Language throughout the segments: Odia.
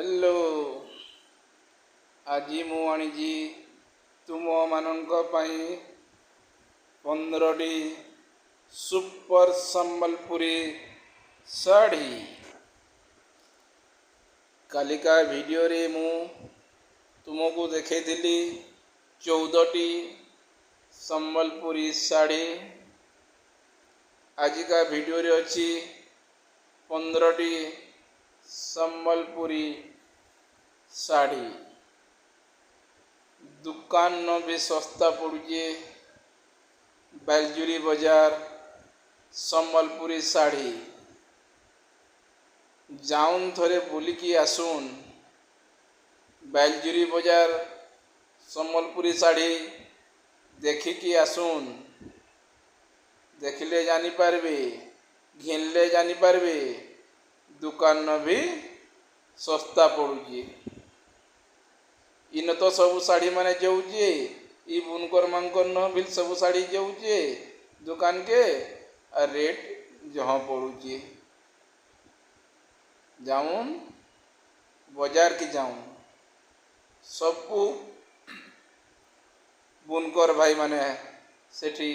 ହ୍ୟାଲୋ, ଆଜି ମୁଁ ଆଣିଛି ତୁମମାନଙ୍କ ପାଇଁ 15ଟି ସୁପର ସମ୍ବଲପୁରୀ ଶାଢ଼ୀ। କାଲିକା ଭିଡ଼ିଓରେ ମୁଁ ତୁମକୁ ଦେଖେଇଥିଲି 14ଟି ସମ୍ବଲପୁରୀ ଶାଢ଼ୀ। ଆଜିକା ଭିଡ଼ିଓରେ ଅଛି 15ଟି ସମ୍ବଲପୁରୀ ଶାଢ଼ୀ। ଦୁକାନ ବି ଶସ୍ତା ପଡ଼ୁଛେ ବାଲିଜୁରୀ ବଜାର ସମ୍ବଲପୁରୀ ଶାଢ଼ୀ। ଯାଉନ୍, ଥରେ ବୁଲିକି ଆସୁନ୍। ବାଲିଜୁରୀ ବଜାର ସମ୍ବଲପୁରୀ ଶାଢ଼ୀ ଦେଖିକି ଆସୁନ୍। ଦେଖିଲେ ଜାଣିପାରିବେ, ଘିନିଲେ ଜାଣିପାରିବେ, ଦୁକାନ ବି ଶସ୍ତା ପଡ଼ୁଛି। ଇନ ତ ସବୁ ଶାଢ଼ୀ ମାନେ ଯାଉଛେ। ଇ ବୁନକର ମାନଙ୍କର ନ ବି ସବୁ ଶାଢ଼ୀ ଯାଉଛେ ଦୁକାନକେ ଆର୍ ରେଟ୍ ଜହ ପଡ଼ୁଛେ। ଯାଉନ୍, ବଜାରକେ ଯାଉନ୍। ସବୁ ବୁନକର ଭାଇମାନେ ସେଠି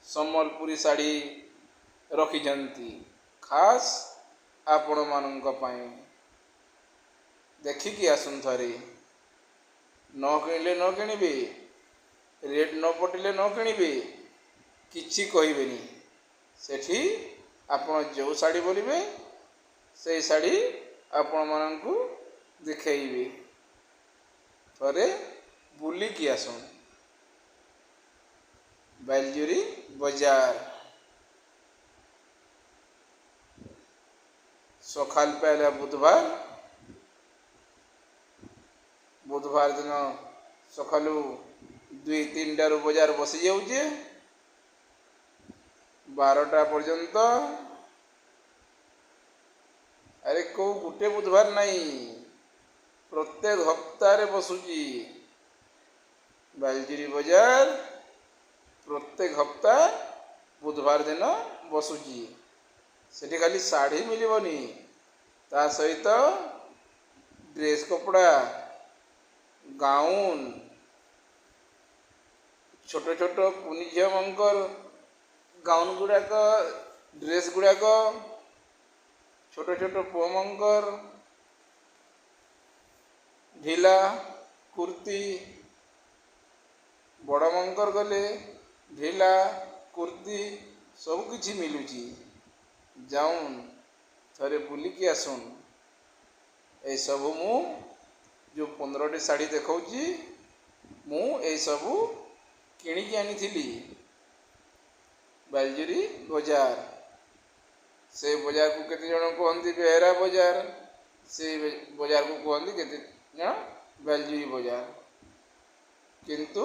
ସମ୍ବଲପୁରୀ ଶାଢ଼ୀ ରଖିଛନ୍ତି ଖାସ୍ ଆପଣମାନଙ୍କ ପାଇଁ। ଦେଖିକି ଆସୁନ୍ ଥରେ। ନ କିଣିଲେ ନ କିଣିବେ, ରେଟ୍ ନ ପଟିଲେ ନ କିଣିବେ, କିଛି କହିବେନି। ସେଠି ଆପଣ ଯେଉଁ ଶାଢ଼ୀ ବୋଲିବେ, ସେଇ ଶାଢ଼ୀ ଆପଣମାନଙ୍କୁ ଦେଖେଇବେ। ଥରେ ବୁଲିକି ଆସୁନ୍ ବାଲିଜୁରୀ ବଜାର। ସକାଳ ପାଇଲା ବୁଧବାର, ବୁଧବାର ଦିନ ସକାଳୁ 2-3ଟାରୁ ବଜାର ବସିଯାଉଛେ 12ଟା ପର୍ଯ୍ୟନ୍ତ। ଆରେ, କେଉଁ ଗୋଟେ ବୁଧବାର ନାହିଁ, ପ୍ରତ୍ୟେକ ହପ୍ତାରେ ବସୁଛି ବାଲିଜୁରୀ ବଜାର। ପ୍ରତ୍ୟେକ ହପ୍ତା ବୁଧବାର ଦିନ ବସୁଛି। ସେଠି ଖାଲି ଶାଢ଼ୀ ମିଳିବନି, ତା ସହିତ ଡ୍ରେସ୍ କପଡ଼ା, ଗାଉନ୍, ଛୋଟ ଛୋଟ କୁନି ଝିଅମାନଙ୍କର ଗାଉନ୍ ଗୁଡ଼ାକ, ଡ୍ରେସ୍ ଗୁଡ଼ାକ, ଛୋଟ ଛୋଟ ପୁଅମାନଙ୍କର ଢିଲା କୁର୍ତ୍ତି, ବଡ଼ମାନଙ୍କର ଗଲେ ଢିଲା କୁର୍ତ୍ତି, ସବୁ କିଛି ମିଳୁଛି। ଯାଉନ୍, ଥରେ ବୁଲିକି ଆସୁନ୍। ଏଇସବୁ ମୁଁ ଯେଉଁ 15ଟି ଶାଢ଼ୀ ଦେଖାଉଛି, ମୁଁ ଏଇସବୁ କିଣିକି ଆଣିଥିଲି ବାଲିଜୁରୀ ବଜାର। ସେ ବଜାରକୁ କେତେ ଜଣ କୁହନ୍ତି ବେହେରା ବଜାର, ସେ ବଜାରକୁ କୁହନ୍ତି କେତେ ଜଣ ବାଲିଜୁରୀ ବଜାର, କିନ୍ତୁ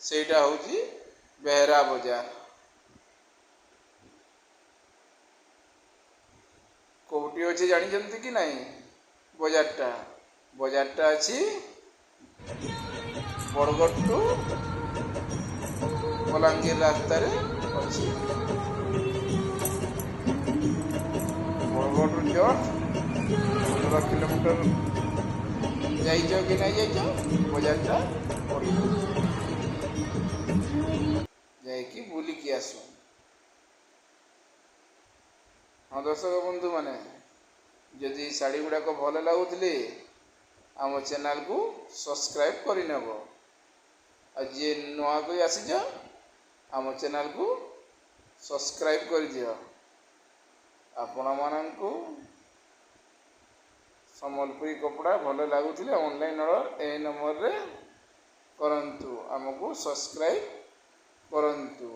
ସେଇଟା ହେଉଛି ବେହେରା ବଜାର। କେଉଁଠି ଅଛି ଜାଣିଛନ୍ତି କି ନାହିଁ ବଜାରଟା? ବଜାରଟା ଅଛି ବରଗଡ଼ ଟୁ ବଲାଙ୍ଗୀର ରାସ୍ତାରେ ଅଛି। ବରଗଡ଼ରୁ ଜଷ୍ଟ 15 କିଲୋମିଟର ଯାଇଛ କି ନାଇଁ ଯାଇଛ, ବଜାରଟା ପଡ଼ିବ। ଯାଇକି ବୁଲିକି ଆସ। ହଁ ଦର୍ଶକ ବନ୍ଧୁମାନେ, ଯଦି ଶାଢ଼ୀ ଗୁଡ଼ାକ ଭଲ ଲାଗୁଥିଲେ ଆମ ଚ୍ୟାନେଲକୁ ସବସ୍କ୍ରାଇବ୍ କରିନେବ। ଆଉ ଯିଏ ନୂଆ କରି ଆସିଛ, ଆମ ଚ୍ୟାନେଲକୁ ସବସ୍କ୍ରାଇବ୍ କରିଦିଅ। ଆପଣମାନଙ୍କୁ ସମ୍ବଲପୁରୀ କପଡ଼ା ଭଲ ଲାଗୁଥିଲେ ଅନଲାଇନ୍ ଅର୍ଡ଼ର ଏହି ନମ୍ବରରେ କରନ୍ତୁ, ଆମକୁ ସବସ୍କ୍ରାଇବ୍ କରନ୍ତୁ।